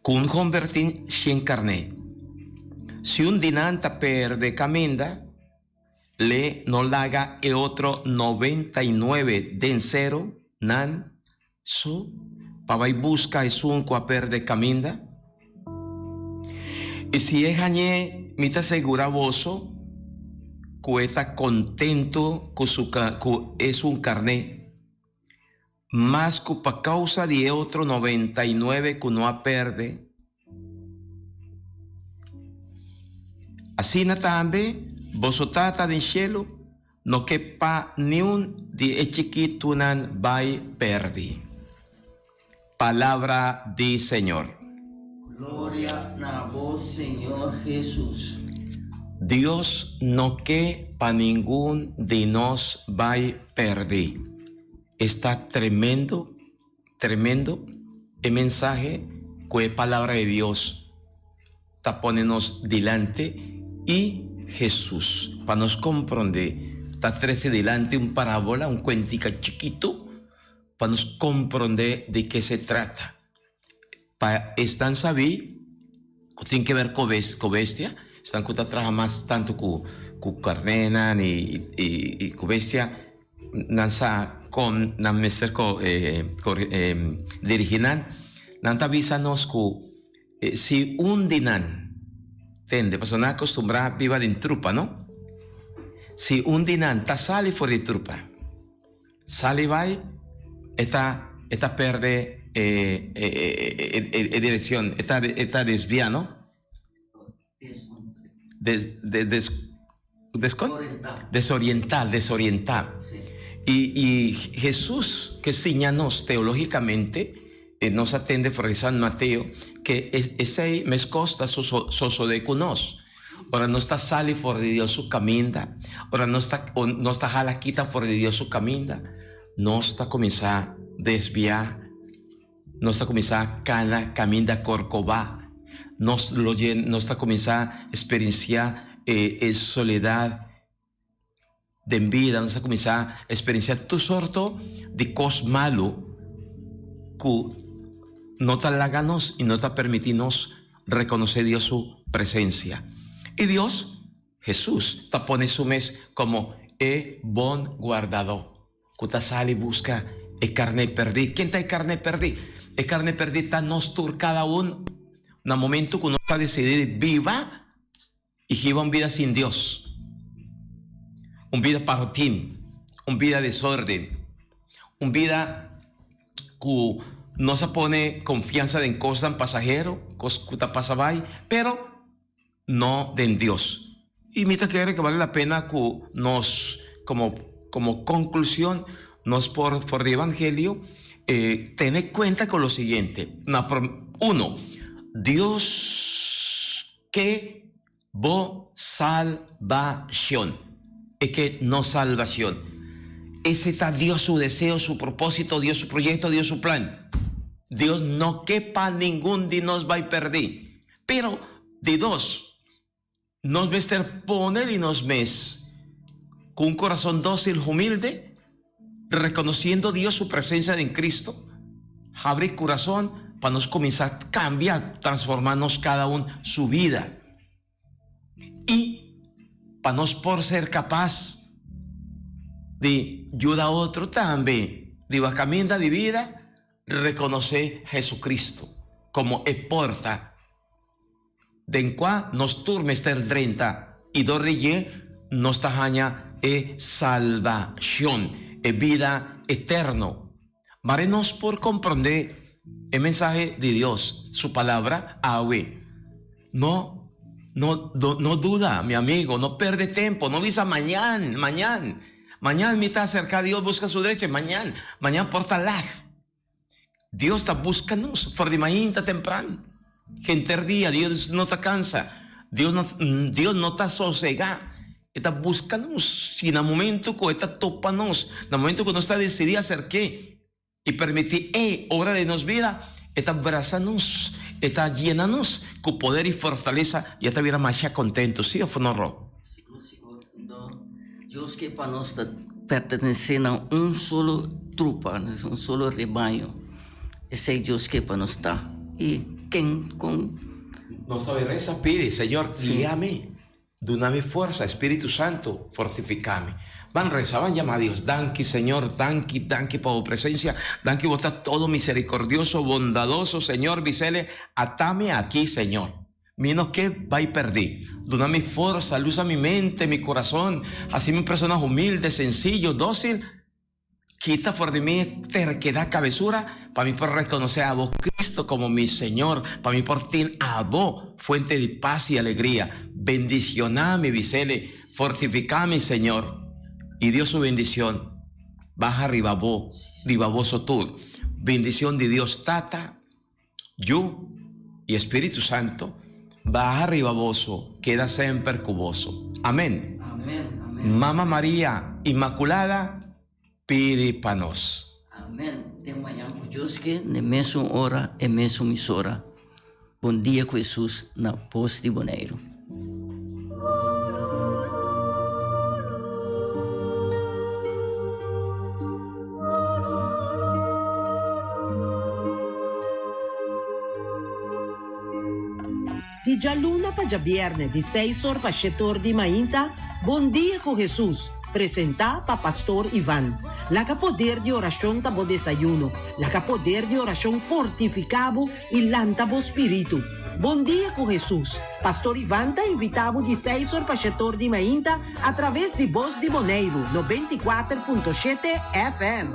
ku un homber tin shen karné. Si un di nan ta perde kaminda, le no laga e otro 99 den sero nan so pa bai buska esun ku a perde kaminda? I si e hañ'é, mi ta segurá boso ku e ta kontentu ku su ku esun karné, mas ku pa kousa di e otro 99 ku no a perde. Asina tambe boso Tata den shelu No ke pa niun di e chikitunan bai pèrdi. Palabra di Señor. Gloria na bo Señor Jesus. Dios no ke pa ningun di nos bai pèrdi. Esta tremendo, tremendo e mensahe ku e Palabra di Dios ta pone nos dilanti i Hesus, pa nos komprondé, ta trese dilanti un parábola, un kuentika chikitu, pa nos komprondé di ke se trata. Pa esnan sabí ku tin ke ber ku bestia, esnan ku ta traha mas tantu ku karnénan i ku bestia, nan sa kon nan mester dirigí nan. Nan ta bisa nos ku Si un di nan tende, pasobra nan a kostumbrá biba den trupa, no? Si un di nan ta sali for di trupa, sali bai, e ta e ta perde e e e direkshon, e ta e ta desviá, no? Des des des deskon? Desorientá, desorientá. I i Hesus ke siña nos teológikamente, nos a tende for di San Mateo, ke esei meskos ta sosodé ku nos. Ora nos ta sali for di Dios su kaminda, ora nos ta nos ta hala kita for di Dios su kaminda, nos ta kuminsá desviá. Nos ta kuminsá kana kaminda korkobá. Nos lo yen, nos ta kuminsá eksperensiá e e soledat den bida. Nos ta kuminsá eksperensiá tur sorto di kos malu ku no ta laga nos i no ta permití nos rekonosé Dios su presensia. I Dios, Hesus, ta pone su mes komo e bon guardadó. Ku ta sali buska e karné pèrdí. Ken ta e karné pèrdí? E karné pèrdí ta nos tur kada un na momentu ku nos ta desidí di biba i hiba un bida sin Dios, un bida parotin, un bida desorden, un bida ku nos a pone konfiansa den kosnan pasahero, kos ku ta pasa bai, pero no den Dios. Y mi ta kere ke bale la pena ku nos komo komo konklushon nos por for di evangelio tene kuenta ku lo siguiente, na uno, Dios ke bo salbashon, e ke nos salbashon. Ese ta Dios su deseo, su propósito, Dios su proyekto, Dios su plan. Dios no ke pa ningun di nos bai pèrdí. Pero, di dos, nos mester pone di nos mes ku un kurason dósil, humilde, rekonosiendo Dios su presensia den Kristu, habri kurason pa nos kuminsá kambia, transformá nos kada un su bida. I pa nos por ser kapas di yuda otro tambe riba kaminda di bida, Rekonosé Jesucristo komo e porta den kua nos tur mester drenta i dor di dje nos ta haña e salbashon, e bida eterno. Mare nos por komprondé e mensahe di Dios, su Palabra, awe. No, no, no duda, mi amigo, no perde tempo, no bisa mañan, mañan. Mañan mi ta acerca Dios busca su derecha, mañan, mañan por ta lat. Dios ta busca nos for di mainta tempran. Henter dia Dios no ta kansa, Dios no Dios no ta sosegá, E ta buska nos i na momento ku E ta topa nos, na momento ku nos ta desidí aserk'é i permití E obra den nos bida, E ta brasa nos, E ta yena nos ku poder i fortalesa i E ta bira masha kontentu. Sí òf no, Rob? Sigur, sigur. Anto, Dios ke pa nos ta pertenesé na un solo trupa, un solo rebaño. Esei Dios ke pa nos ta. I ken kon. Nos ta bay resa pidi, Señor, guia mi, duna mi forsa, Spiritu Santu, fortifica mi. Ban resa, ban yama Dios, Danki, Señor, danki, danki pa bo presencia, danki bo ta todo misericordioso, bondadoso, Señor, bisele, ata mi aki, Señor. Mi no ke bai perdí. Duna mi forsa, lusa mi mente, mi kurason, hasi mi un persona humilde, sensiyo, dósil. Kita for di mi e terkedat kabesura pa mi por rekonosé abo Kristu komo mi Señor, pa mi por tin abo, fuente di pas i alegria. Bendishoná mi, bisele, fortifiká mi, Señor. I Dios su bendishon baha riba bo, riba boso tur. Bendishon di Dios Tata, Yu i Spiritu Santo baha riba boso, keda semper ku boso. Amen. Mama Maria Inmakulada, pidi pa nos. Amen. Te mañan ku Dios ke, n'e mesun ora, e mesun misora. Bon dia ku Hesus na Bos di Boneiru. Di djaluna pa djabièrnè di seis or pa shete or di mainta, Bon Dia ku Hesus, presentá pa Pastor Ivan. Laga poder di orashon ta bo desayuno. Laga poder di orashon fortifiká bo i lanta bo spiritu. Bon dia ku Hesus! Pastor Ivan ta invitá bo di seis or pa shetor di mainta atraves di Bos di Boneiru 94.7 FM.